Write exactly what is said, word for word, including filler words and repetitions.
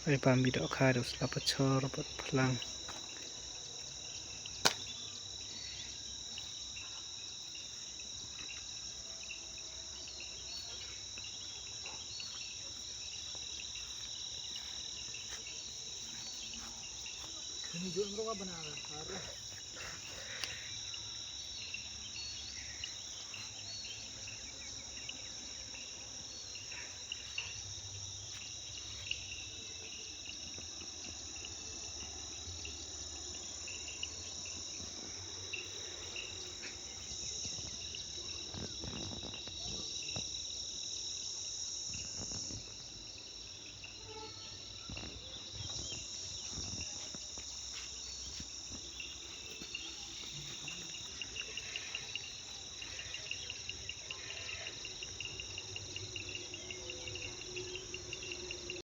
Ai pam bi dohkha da u sla pachor bad phlang. Kani jong ka bana la.